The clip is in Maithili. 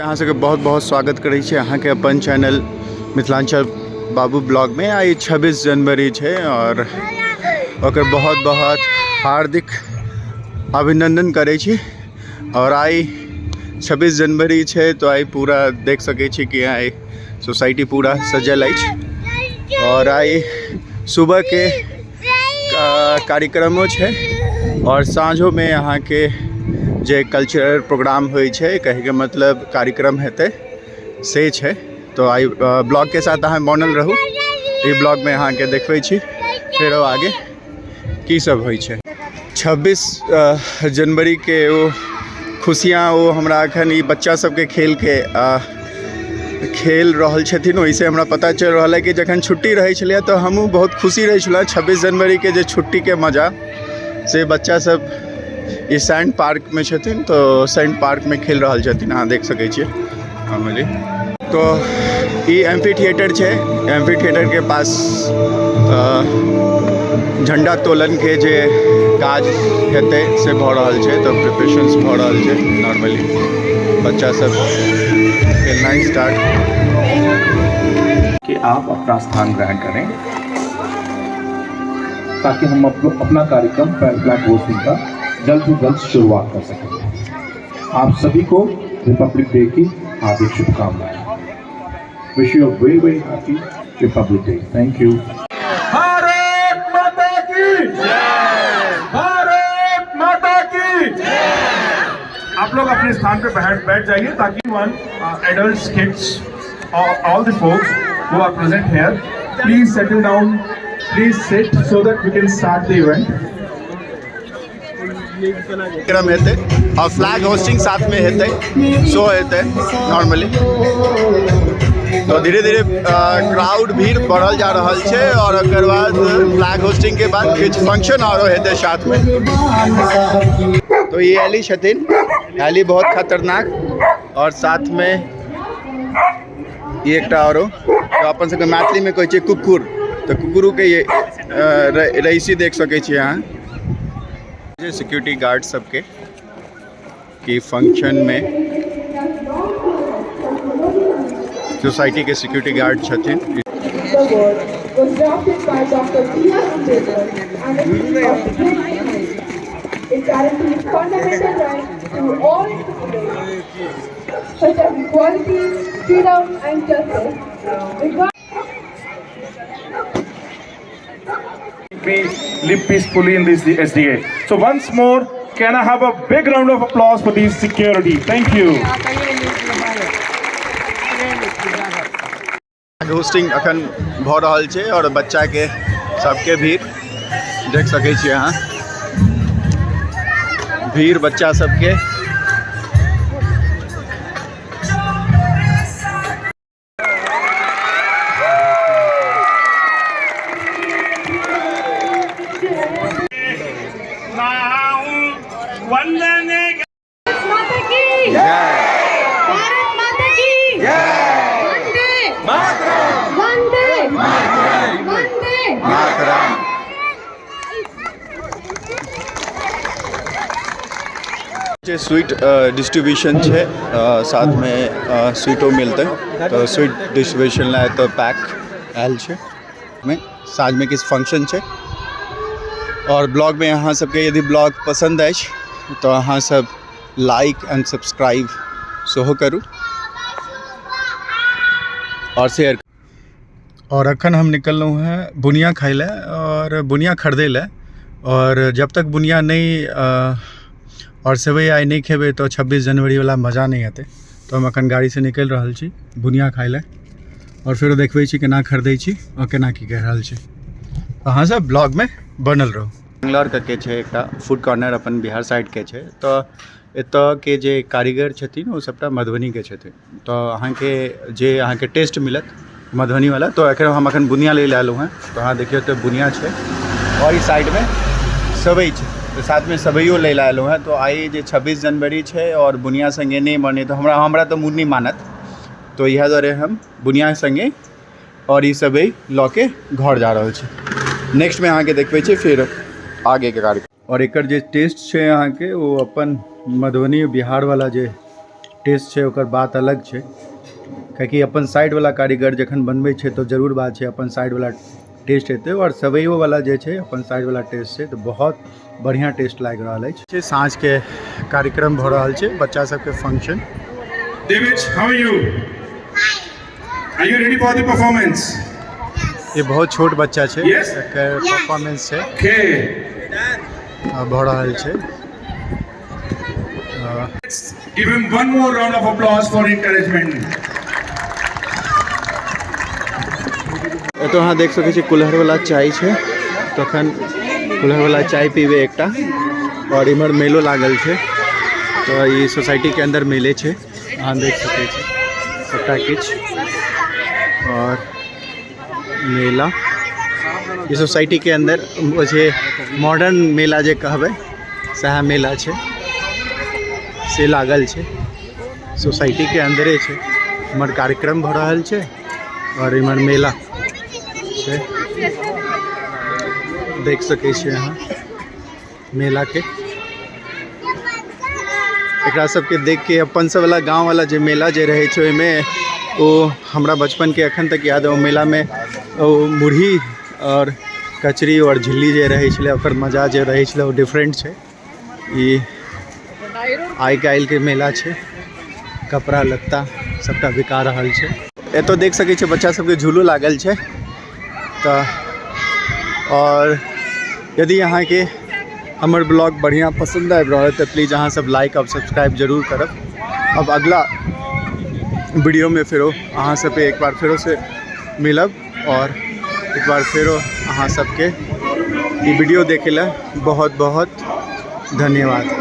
अहाँ सबके बहुत बहुत स्वागत करै छी अहाँके अपन चैनल मिथिलाञ्चल बाबू ब्लॉगमे। आइ 26 जनवरी छै आओर ओकर बहुत बहुत हार्दिक अभिनन्दन करै छी। आओर आइ 26 जनवरी छै तऽ आइ पूरा देख सकै छी कि आइ सोसाइटी पूरा सजल अछि। आओर आइ सुबहके कार्यक्रमो छै आओर साँझोमे अहाँके जे कल्चरल प्रोग्राम होइ छै, कहैके मतलब कार्यक्रम हेतै से छै। तऽ आइ ब्लॉगके साथ अहाँ बनल रहू, ई ब्लॉगमे अहाँके देखबै छी फेरो आगे की सब होइ छै। 26 जनवरीके ओ खुशियाँ ओ हमरा एखन ई बच्चा सबके खेलके खेल रहल छथिन, ओहिसँ हमरा पता चलि रहल है कि जखन छुट्टी रहै छलैए तऽ हमहूँ बहुत खुशी रहै छलहुँ। 26 जनवरीके जे छुट्टीके मजा से बच्चा सब ई सैंड पार्कमे छथिन तऽ सैंड पार्कमे खेल रहल छथिन, अहाँ देख सकै छियै नॉर्मली। तो ई एम्फी थिएटर छै, एम्फी थिएटरके पास झण्डा तोलनके जे काज हेतै से भऽ रहल छै, तऽ प्रिपरेशंस भऽ रहल छै। नॉर्मली बच्चा सब खेलनाइ स्टार्ट कि आप अपना स्थान ग्रहण करें ताकि हम अपना कार्यक्रम फ्लैग होस्टिंग का जल्द से जल्द शुरुआत कर सकें। आप सभी को रिपब्लिक डे की हार्दिक शुभकामनाएं। Wish you a very very happy Republic Day. Thank you. Bharat माता की जय, भारत माता की जय। आप लोग अपने स्थान पे बैठ बैठ जाइए ताकि one adults, kids, all the folks who are present here, please settle down, please sit so that we can start the event. कार्यक्रम हेतै आओर फ्लैग होस्टिंग साथमे हेतै, शो हेतै नॉर्मली। तऽ धीरे धीरे क्राउड भीड़ बढ़ल जा रहल छै आओर ओकर बाद फ्लैग होस्टिंग के बाद किछु फंक्शन आरो हेतै साथमे। तो ई एली छथिन, एली बहुत खतरनाक, आओर साथमे ई एकटा आरो जो अपन सबके मैथिलीमे कहै छै कुकुर, तऽ कुकुरोके रईसी देख सकै छी अहाँ। जे सिक्योरिटी गार्ड सबके कि फंक्शन में सोसाइटी के सिक्योरिटी गार्ड छथिन। The word was drafted by Dr. B.R. Ambedkar and it is of great importance. It guarantees fundamental rights to all citizens, such as equality, freedom, and justice. Regardless We live peacefully in this SDA. So once more, can I have a big round of applause for these security? Thank you. Hosting अखन भऽ रहल छै आओर बच्चाके सबके भीड़ देख सकै छियै अहाँ, भीड़ बच्चा सबके। माता की भारत माता की वंदे वंदे वंदे मातरम। जे स्वीट डिस्ट्रीब्यूशन छै, साथमे स्वीटो मिलतै, तऽ स्वीट डिस्ट्रीब्यूशन लए एतऽ पैक आयल छै। मे साँझमे किछु फंक्शन छै। आओर ब्लॉगमे अहाँ सबके यदि ब्लॉग पसन्द अछि तऽ अहाँ सब लाइक एंड सब्सक्राइब सेहो करू आओर शेयर। आओर अखन हम निकललहुँ हेँ बुनिया खाइ लए आओर बुनिया खरीदै लए, आओर जब तक बुनिया नहि आओर सेवइ आइ नहि खेबै तऽ 26 जनवरीवला मजा नहि हेतै। तऽ हम अखन गाड़ीसँ निकलि रहल छी बुनिया खाइ लए आओर फेरो देखबै छी केना खरीदै छी आओर केना की कहि रहल छी। अहाँ सब ब्लॉगमे बनल रहू। बैंगलोर के छै एकटा फूड कॉर्नर अपन बिहार साइडके छै, तऽ एतऽके जे कारीगर छथिन ओ सबटा मधुबनीके छथिन, तऽ अहाँके जे अहाँके टेस्ट मिलत मधुबनीवला। तऽ एखन हम अखन बुनिया लै लए एलहुँ हेँ, तऽ अहाँ देखियौ तऽ बुनिया छै आओर ई साइडमे सेवइ छै, तऽ साथमे सेवइयो लै लए एलहुँ हेँ। तऽ आइ जे 26 जनवरी छै आओर बुनिया सङ्गे नहि बनै तऽ हमरा तऽ मोन नहि मानत, तऽ इएह दुआरे हम बुनिया सङ्गे आओर ई सेवइ लऽ के घर जा रहल छी। नेक्स्टमे अहाँके देखबै छी फेर आगेके कार्यक्रम। आओर एकर जे टेस्ट छै अहाँके ओ अपन मधुबनी बिहारवला जे टेस्ट छै ओकर बात अलग छै। कियाकि अपन साइडवला कारीगर जखन बनबै छै तऽ जरूर बात छै अपन साइडवला टेस्ट हेतै। आओर सेवइयोवला जे छै अपन साइडवला टेस्ट छै, तऽ बहुत बढ़िआँ टेस्ट लागि रहल अछि। साँझके कार्यक्रम भऽ रहल छै, बच्चा सबके function. David, how are you? Are you ready for the performance? ई बहुत छोट बच्चा छै। Yes. एकर परफॉर्मेंस छै। Okay. भऽ रहल छै। Let's give him one more round of applause for encouragement. एतऽ अहाँ देख सकै छी कुल्हड़वला चाय छै, तखन कुल्हड़वला चाय पीबै एकटा। आओर इम्हर मेलो लागल छै, तऽ ई सोसाइटीके अन्दर मेले छै, अहाँ देख सकै छी सबटा किछु। आओर मेला ई सोसाइटीके अन्दर ओ जे मॉडर्न मेला जे कहबै सएह मेला छै, से लागल छै सोसाइटीके अन्दरे छै। इम्हर कार्यक्रम भऽ रहल छै आओर इम्हर मेला छै, देख सकै छियै अहाँ मेलाके। एकरा सबके देख के अपन सब वाला गाँव वाला जे मेला जे रहै छै ओहिमे ओ हमरा बचपनके अखन तक याद है, ओ मेलामे ओ मुरही आओर कचरी आओर झिल्ली जे रहै छलै ओकर मजा जे रहै छलै ओ डिफरेंट छै। ई आइ काल्हिके मेला छै, कपड़ा लत्ता सबटा बिका रहल छै। एतऽ देख सकै छियै बच्चा सबके झूलो लागल छै। तऽ आओर यदि अहाँके हमर ब्लॉग बढ़िआँ पसन्द आबि रहल तऽ प्लीज अहाँ सब लाइक आओर सब्सक्राइब जरूर करब। अब अगला वीडियोमे फेरो अहाँ सबके एक बार फेरो से मिलब और एक बार फेरो अहाँ सबके ई वीडियो देखे ला बहुत बहुत धन्यवाद।